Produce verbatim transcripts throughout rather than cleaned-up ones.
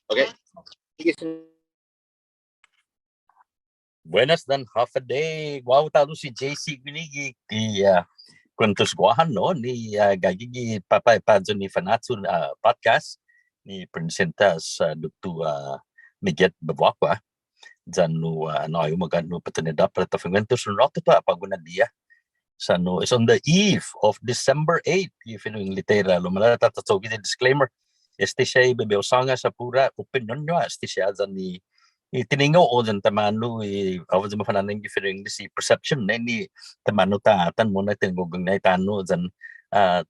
Okay. Sige, sin- Buenas yan håfa adai. Guåhu ta'lo si J C guini gi, gi, ah, Kuentos Guåhan, no? Ni, ah, gaige gi papa-, påya ni Fanachu, ah, podcast. Ni presenta as, ah, Doktot, ah, Miget Bevacqua. Yan nu, ah, nå'i yu' magåhet nu oportunidåt para ta fanguentos un råtu på'go na diha. Sa' nu, it's on the eve of December eighth, gi fino' Inglatera, lao malago' ta ta cho'gue i disclaimer. Este siha i bebeu sångan sa' puru opinion-hu, este siha yan i, i tiningo'-hu yan taimanu i, håfa ya mafana'an gi fino' English i perception, ni, ni taimanu ta atan mo'na tiningo'-hu nai tano' yan, ah,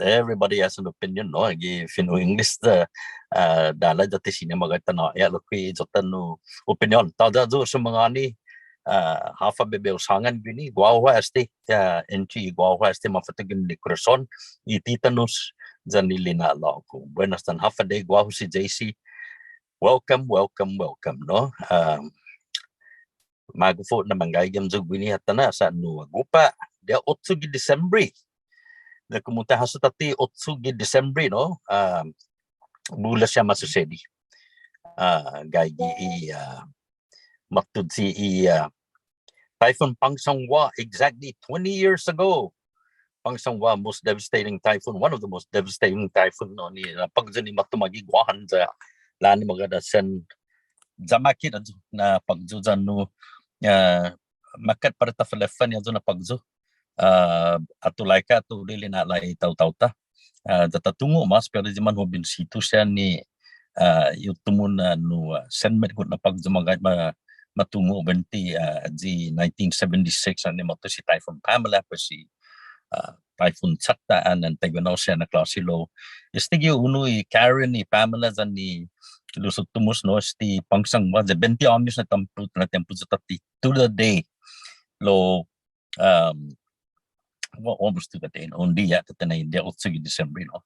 everybody has an opinion, no? Gi fino' English ta, ah, dåla' ya ti siña magåhet ta nå'i lokkue' i iyo-ta nu opinion. Tåya' yu' sumangåni, ah, håfa bebeu sångan guini, guåhu este, ah, entre guåhu este mafa'tuge' ni korason, i titanus, yan i lina'la'-ku. Buenas yan håfa adai guåhu si J C. Welcome, welcome, welcome, no? Ah, magof yu' na manggaige hamyo guini ha tana' sa' nu agupa', diha ocho gi Disembre. Lao komu ta hasso tåtte ocho gi Disembre, no? Ah, bula siha masusedi. Ah, gaige i, ah, måtto i, ah, Typhoon Pongsona exactly twenty years ago. Pongsona, most devastating typhoon, one of the most devastating typhoon, no, ni, ah, påkyo ni måtto mågi Guåhan ya la'la' ni magåhet sen ya makkat ayu na påkyo ya nu, ah, makkat para ta faleffa ni ayu na påkyo. Ah, atu laika atu lili na la'i taotao-ta. Ah, ya ta tungo' mås, pero i manhobensitu siha ni, ah, i uttimo na nu, ah, sen metgot na påkyo magåhet ma, ma tungo' buente, ah, i nineteen seventy-six ni måtto si Typhoon Pamela, pues si, ah, Typhoon Chatta, ah, yan taiguenao siha na klåse lao. Este gi unu i Karen, i Pamela, yan i los uttimus, no, este Pongsona, ya bente åños na tiempo, na tiempo ya tåtte to the day. Lao, um, well, almost to the day, no? Un diha, tåtte na diha ocho gi Disembre, no?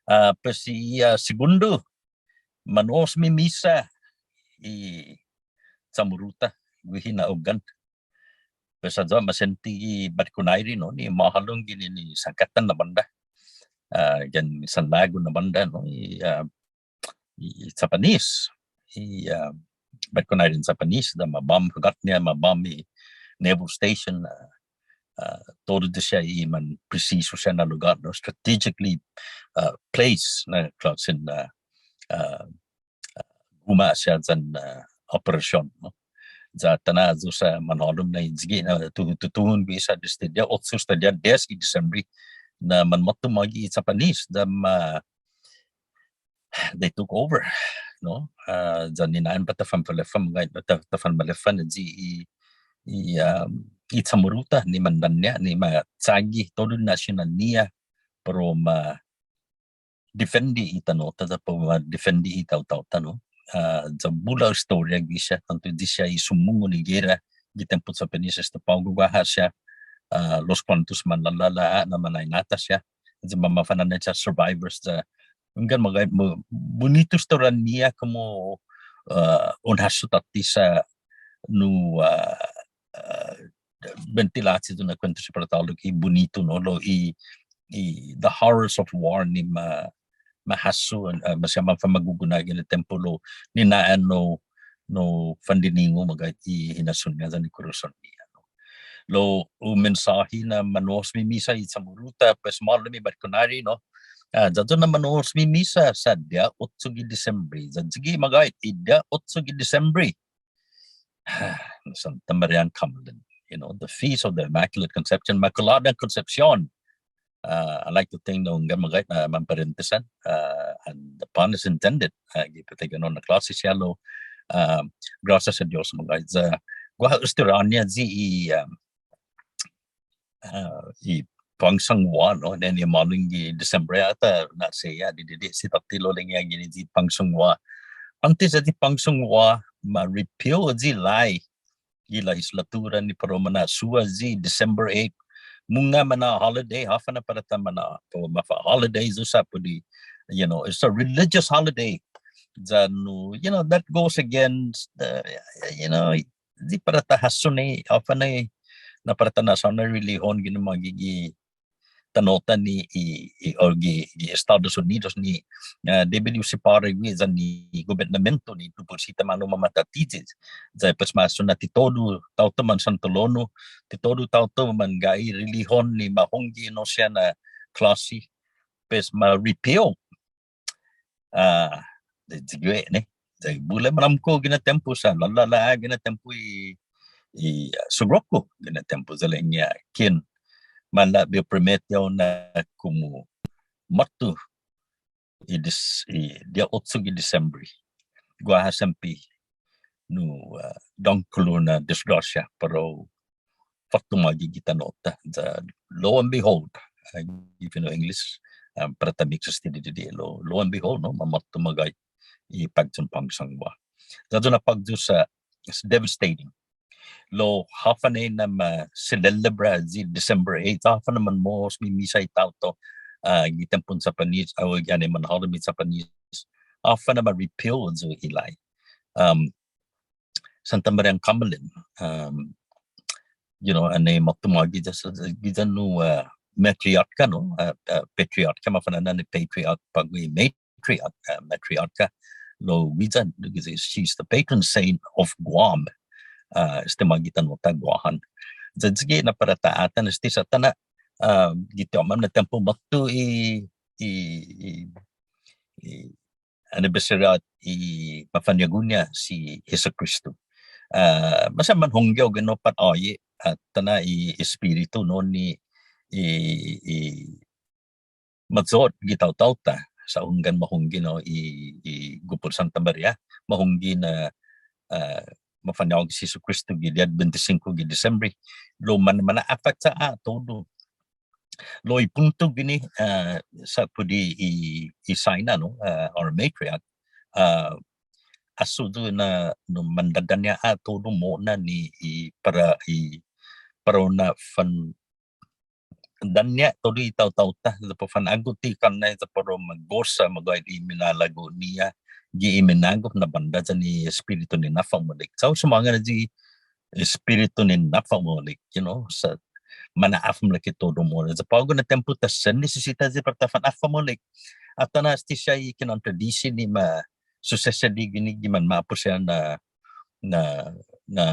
Ah, pues i, ah, segundo, manhosmimisa i Chamoru-ta, guihi na ogga'an. Pues ayu ha' ma siente i barkon aire, no? Ni mahålom guini ni sankattan na bånda. Ah, yan sanlagu na bånda, no? I, ah, i, i Japanese, i, ah, barkon aire Japanese, ya ma bomb, gotnia ma bomb i naval station, ah, ah, todu ayu siha i man presisu siha na lugåt, no, strategically, ah, place na klåsen, ah, ah, guma' siha yan, ah, operasion, no. Ya tåya' ayu sa' manhålom na i sigi na tu, tu, tutuhon gue' sa' desde diha ocho asta diha dies gi Disembre na manmåtto mågi i Japanese, ya ma, they took over, no? Ah, ya ni na'an para ta fanfaleffa, ta, ta fanfaleffa na ayu i, i, ah, i Chamoru-ta ni mandanña', ni ma chagi todu nasionål-ña para u ma difende i tano'-ta, ya para u ma difende i taotao-ta, no? Ah, ya bula estoria guihi siha, tånto ayu siha i sumungon i gera gi tiempo Japanese, este på'go guaha siha, ah, unos kuåntos manlåla'la' na mañaina-ta siha, ya ma, mafana'an siha survivors, ya hunggan magåhet, bunitu estoria-ña komu, ah, un hasso tåtte sa' nu, ah, ah, bente låchi ayu na kuentusi para ta'lo ki bunitu, no, lao i, i the horrors of war ni ma, ma hasso, ah, maseha manfamagu'gu na guihi na tiempo lao ni na'an no, no fandiningu magåhet i hinasso-ña yan i korason-ña, no. Lao un mensåhi na manhosmimisa i Chamoru-ta, pues, maolek i barkon aire, no. Ah, ya ayu na manhosmimisa sa' diha ocho gi Disembre, ya ayu gi magåhet i diha ocho gi Disembre. Santa Marian Kamalen, you know, the Feast of the Immaculate Conception, Inmaculada Concepcion. Uh, I like to think na hunggan magåhet na manparentesan, uh, and the pun is intended. Uh, gi påtgon na klåse siha lao, uh, gråsias a Dios magåhet. Uh, guaha estoria-ña ayu i, um, uh, i Pongsona, no, then i målom gi Disembre atan na siha, di, di, di, si tåtte lao ilek-ña guini i Pongsona. Åntes ayu i Pongsona ma repeal ayu i la'i gi lehislatura ni para u mana'suha ayu i December eighth. Mungnga mana'holiday, håfa na para ta mana', para u mafa'holiday ayu sa' put i, you know, it's a religious holiday. Ya nu, you know, that goes against, uh, you know, ayu para ta hasso ni, håfa ni, na para ta na'sångan relihiyon guini mågi gi, tano'-ta ni i, i, or gi, gi Estados Unidos ni, ah, debi di u sipåra guiya yan i gobetnamento ni deposita manu mama'titiyi. Ya pues ma hasso na ti todu taotao man sångan tåno', ti todu taotao manggai relihiyon ni ma hongge no siha na klåsi, pues ma repeal. Ah, ya, ya gue', no. Ya bula manåmko' guihi na tiempo sa', lålå'la' guihi na tiempo i, i, ah, sugro-ku guihi na tiempo ya ilek-ña, ah, ken, manlå'la' bai primete hao na komu måtto i dis-, i dia otso gi Disembre. Guaha siempre nu, ah, dångkolo na disgråsia, pero fåtto mågi gi tano'-ta. Ya, lo and behold, ah, if you know English, um, para ta mixes ti di, di, di, lo, lo and behold, no, mamåtto mågi i påkyo Pångchångwa. Ya ayu na påkyo sa', it's devastating. Lo, håfa na ma selebra i December eighth, håfa na manmås mimisa i taotao, ah, gi tiempon Japanese, ah, gi annai manhålom i Japanese, håfa na ma repeal ayu i lai. Um, Santa Maria Kamalen, um, you know, annai måtto mågi giya, giya nu, uh, matriarka, no, uh, uh, patriarka, mafa'na'an ni patriark, på'go i matriark, uh, matriarka, lao giya, giya, she's the patron saint of Guam. Uh, este mågi tano'-ta Guåhan. Ya sigi na para ta atan, este sa' ta na', uh, gi ti åpmam na tiempo måtto i, i, i, i, anniversary i mafañågu-ña si Jesukristo. Ah, maseha manhongge hao guini pat åhe', ah, ta na' i espiritu, no, ni i, i macho'ot gi taotao-ta, sa' hunggan mahongge, no, i, i gupot Santa Maria, mahongge na, ah, mafañågu si Jesukristo gi dia bente singko gi Disembre. Lao man, mana'afakcha' ha' todu. Lao i punto guini, ah, sa' put i, i, i Saina, no, ah, or matriark, ah, hasso yu' na, no, mandadaña' ha' todu mo'na ni i para i, para u na'fandaña' todu i taotao-ta, ya para u fanå'gue ti kanai ya para u magosa, magåhet i minalago'-ñiha, gi i minagof na bånda yan i espiritu ni na'fa'maolek. Sa' hu sångan ayu i espiritu ni na'fa'maolek, you know, sa' mana'afmolek i todu mo'na. Ya på'go na tiempo ta sen nisisita ayu para ta fana'fa'maolek. Atan ha' este siha i kinontradisi ni ma susesedi guini gi manmåpos siha na, na, na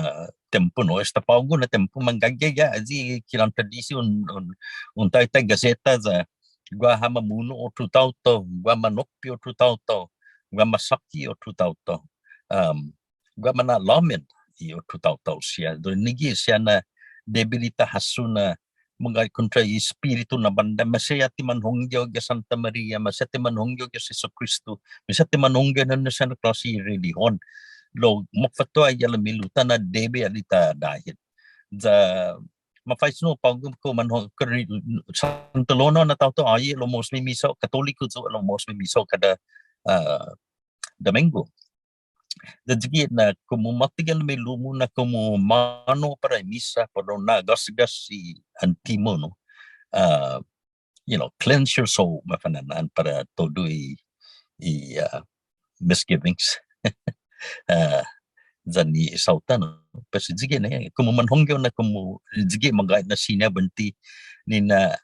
tiempo, no. Esta på'go na tiempo manggagaige ayu i kinontradisi un, un, un taitai gaseta ya guaha mamuno' otro taotao, guaha manokpe otro taotao, guaha masaki otro taotao. Um, guaha mana'låmien i otro taotao siha. Lao nigge' siha na debi di ta hasso na magåhet kontra i espiritu na bånda, maseha ti manhongge hao gi Santa Maria, maseha ti manhongge hao gi Jesukristo, maseha ti manhongge hao na siha na klåsi relihiyon. Lao måtto i halom i hilo'-ta na debi di ta dahil. Ya mafaisen hao på'go komu manhongge, kari, sångan tåno' na taotao, åhe' lao mås mimisa hao, Katoliko yu', lao mås mimisa hao kada, ah, Domingo. Ya sigi na komu måtto gi halom i hilo'-mu na komu humånao para i misa, para u na'gasgas i åntimu, no. Ah, you know, cleanse your soul, mafa'na'an, para todu i, i, ah, misgivings. Ah, yan i saotan, no. Pues sigi na, komu manhongge hao na komu, sigi magåhet na siña buente ni na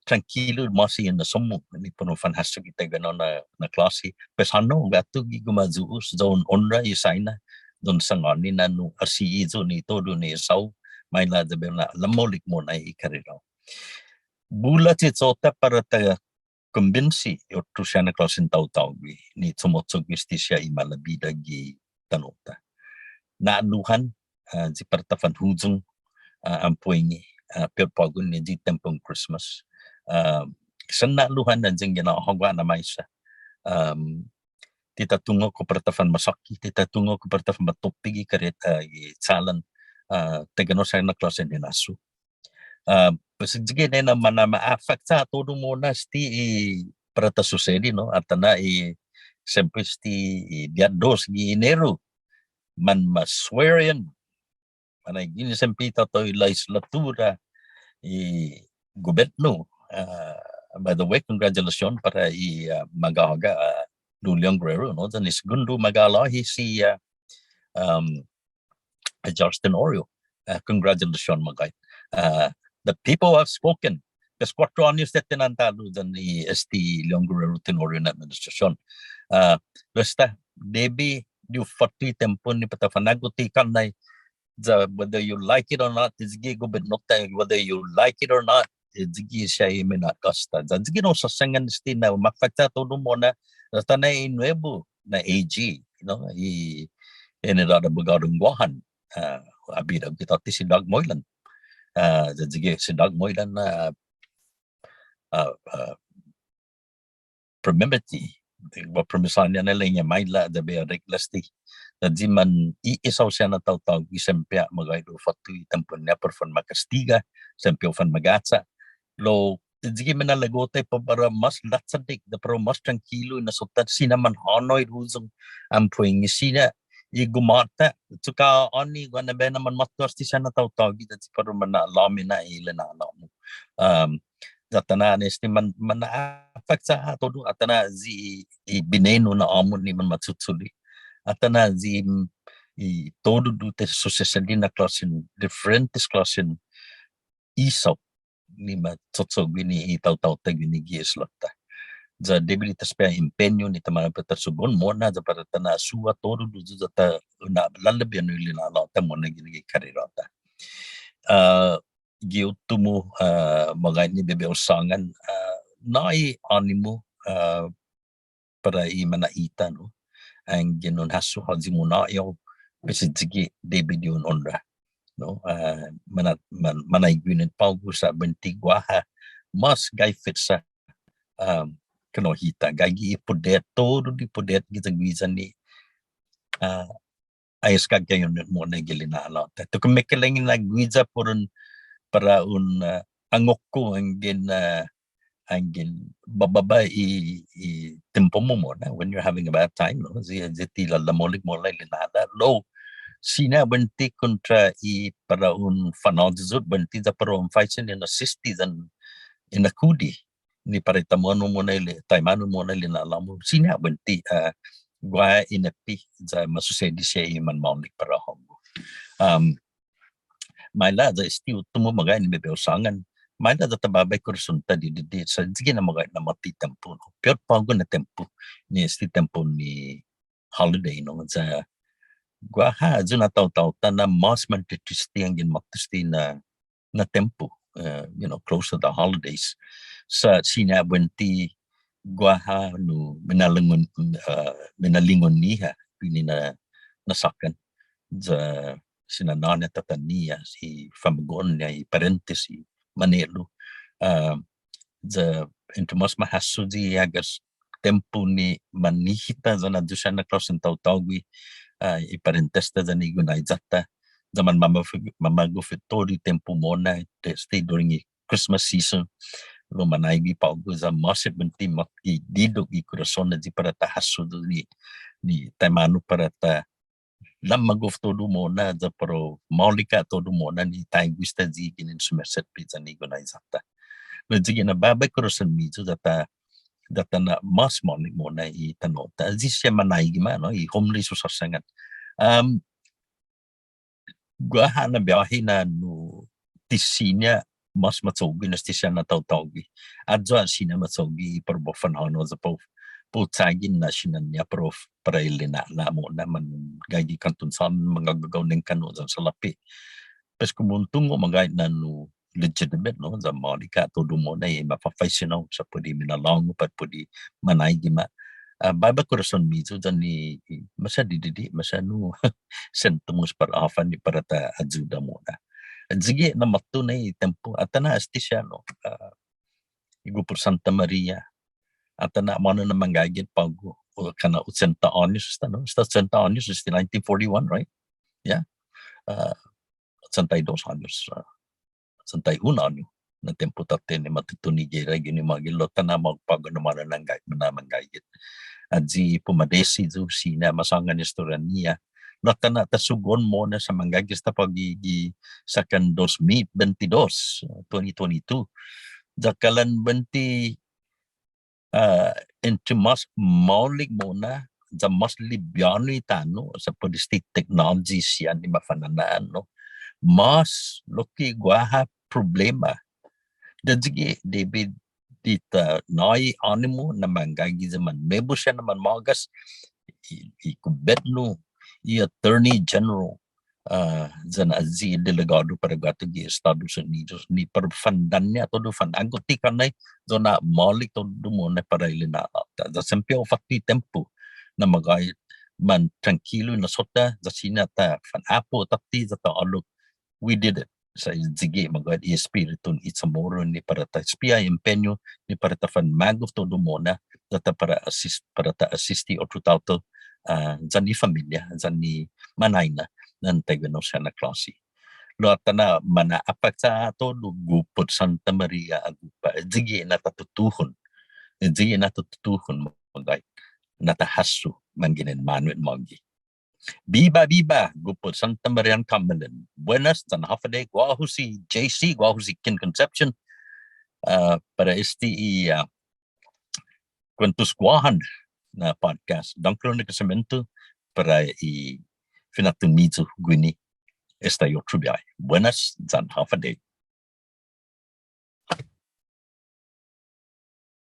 trankilu mås i hinasson-mu, ni para u fanhasso gi taiguenao na, na klåsi. Pues hånao guatu gi gumayo'os, ya un onra i Saina, ya un sangåni na nu asi'i yu' ni todu ni sau, maila' ya bai hu na'lamaolek mo'na i karerå-hu. Bula che'cho'-ta para ta kombinsi i otro siha na klåsen taotao guihi, ni chumocho guihi este siha i malabida gi tano'-ta. Na'luhan, ah, ayu para ta fanhuyong, ah, ampuengi, ah, pi'ot på'go ni ayu i tiempon Christmas. Ah, sen na'luhan na ayu i gina'hågu ha' na maisa. Um, ti ta tungo' kao para ta fanmasaki, ti ta tungo' kao para ta fanmatoppe gi kareta, gi chalan, ah, taiguenao siha na klåsen hinasso. Ah, pues sigi na, na mana'afakcha' todu mo'na este i para ta susedi, no, atan ha' i siempre este i dia dos gi Eneru, manma-swear in, mana'guini siempre taotao i lehislatura, i gobetno, ah, by the way, congratulations para i, ah, magåga, ah, Lou Leon Guerrero, no, yan i segundo magålåhi si, ah, um, Justin Orio. Uh, congratulations, magåhet. Uh, the people have spoken. Pues kuåttro åños este na ta'lo yan i este Leon Guerrero Tenorio na administrasion. Ah, lao esta, debi di u fåtto i tiempon ni para ta fa'nå'gue ti kannai, ya whether you like it or not, ti sigi gobetnot-ta, whether you like it or not, ti sigi siha i minagåsta. Ya sigi na u sasångan este na u mafakcha' todu mo'na, ya ta nai i nuebu na A G, you know, i, i General Abogado Guåhan, ah, ha bira gi tåtte si Doug Moylan. Ah, ya sigi si Doug Moylan, ah, ah, ah, primimiti, wa' primisan-ña na ilek-ña maila' ya bai arekla este. Ya i man i isao siha na taotao gi siempre ha' magåhet hu fåtto i tiempon-ña para u fanmakastiga, siempre u fanmagacha'. Lao, ya i minalago'-ta para mas låchaddek, ya para mas trankilu i nasotta siña manhånao i huyong ampuengi siña i gumåta, tuka ani guaha na biahi na manmåtto este siha na taotao gi ya i para u mana'låmina' i lina'lå'-mu. Um, ya atan ha' este man, mana'fakcha' todu, atan ha' i, i binenu na åmot ni manmachuchule'. Atan ha' i, i todu i susesedi na klåsen, diferentes klåsen isao ni macho'gue guini i taotao-ta guini gi isla-ta. Ya debi di ta espiha empeñu ni taimanu para ta sugon mo'na ya para ta na'suha todu i huyong ya ta na'lalabi anu i lina'lå'-ta mo'na guini gi karera-ta. Ah, gi uttimo, ah, magåhet ni bai hu sångan, ah, nå'i ånimu, ah, para i mana'ita, no? Anggen un hasso håyi muna'yao, pues sigi debi di un onra, no? Ah, mana-, man-, manaigue ni på'go sa' buente guaha mas gai fitsa, ah, kinu hita, gaige i podet, todu i podet guiya guiya ni, ah, ai eskaggayon mo'na gi lina'lå'-ta. Ti kumekeilek-ña na guiya para un, para un, ah, angokko anggen, ah, anggen bababa i, i tiempo-mu mo'na, when you're having a bad time, no? Si, si ti lalamåolek mo'na i lina'lå'. Lao, siña buente kontra i para un fa'nå'yuyot, buente ya para un faisen in assist yan in acude ni para i taimanu mo'na i li-, taimanu mo'na i lina'lå'-mu. Siña buente, ah, guaha ineppe ya masusedi siha i manmaolek para hågu. Um, maila' ya este uttimo magåhet ni bai hu sångan. Maila' ya ta baba i korason-ta didide' sa' sigi na magåhet na måtto i tiempo, no. Piot på'go na tiempo ni este tiempo ni holiday, no. Ya guaha ayu na taotao-ta na mas mantitriste anggen måtto este na na tiempo, uh, you know, close to the holidays. Sa' siña buente guaha nu minalingon-, uh, minalingon-ñiha guini na, na såkkan. Ya si nanå-ña, tatå-ña, si famagu'on-ña, i parentes, i mañe'lu. Uh, ya entre mas mahasso i hagas tiempo ni manhita yan ayu siha na klåsen taotao gui', ah, i parentes-ta yan i guinaiya-ta, ya manmamagof-, mamagof todu i tiempo mo'na, este during i Christmas season, lao manaigue på'go ya mås buente måtto gi didok i korason ayu para ta hasso ni, ni taimanu para ta lamagof todu mo'na ya para u maolek ha' todu mo'na ni taigue esta ayu ginen sumesetbe yan i guinaiya-ta. Lao sigi na baba i korason-miyu ya ta, ya ta na'mås maolek mo'na i tano'-ta. Ayu siha manaigue ma, no, i homeless hu såsangan. Um, guaha na biahi na nu ti siña mas macho'gue na este siha na taotao gui'. Ayu ha' siña macho'gue para u fanhånao ya para u, para u chagi na siña-ña para u, para i lina'lå' mo'na manggaige kånton sångan, mangagagao nengkanno' yan salåpe'. Pues komu un tungo' magåhet na nu legitimate, no, ya maolek ha' todu mo'na i mafafaisen hao sa' put i minalångu pat put i manaigue ma. Ah, baba korason-miyu yan i, i, maseha didide', maseha nu siento mås para håfa ni para ta ayuda mo'na. Sigi na måtto na i tiempo, atan ha' este siha, no, ah, i gupot Santa Maria. Atan ha' månu na manggaige på'go, o kana ochenta åños esta, no? Esta ochenta åños, esta nineteen forty-one, right? Yeah. Ah, ochenta i dos åños, ah, ochenta i un åñu na tiempo tåtte ni matutuhon i gera guini magi, lao atan ha' månu på'go na månu na manggai-, na manggaige. Ayu pumadesi yu' siña masångan estoria-ña. Lao atan ha' ta sugon mo'na sa' manggaige esta på'go gi, gi såkkan dos mit bente dos, twenty twenty-two. Ya kalan buente, ah, entre mås maolek mo'na, ya mås libiånu i tano', sa' put este technology siha ni mafana'na'an, no. Mås lokkue' guaha problema Yan sigi, debi di ta nå'i ånimu na manggaige ya manmebu siha na manma'gas, i, i gobetno, i Attorney General, ah, yan ayu i delegådo para guatu gi Estados Unidos, ni para u fandaña' todu, fanagof-ti kalan, ya u na'maolek todu mo'na para i lina'la'-ta. Ya siempre u fåtto i tiempo na magåhet mantrangkilu na sotta, ya siña ta fanapo' tåtte ya ta ålok, we did it. Sa' sigi magåhet i espiritun i Chamoru ni para ta espiha i empeñu ni para ta fanmagof todu mo'na, ya ta para asis-, para ta asisti otro taotao, ah, yan i familia, yan i mañaina, na taiguenao siha na klåsi. Lao atan mana'apåkcha' todu, gupot Santa Maria Agupa', sigi na ta tutuhon. Sigi na ta tutuhon magåhet, na ta hasso, manginen månu en mågi. Biba, biba, gupot Santa Marian Kamalen. Buenas, yan håfa adai, guåhu si J C, guåhu si Ken Concepcion. Ah, para este i, ah, Kuentos Guåhan na podcast. Dångkolo na agradesimiento para i finatton-miyu guini. Esta i otro biåhi. Buenas, yan håfa adai.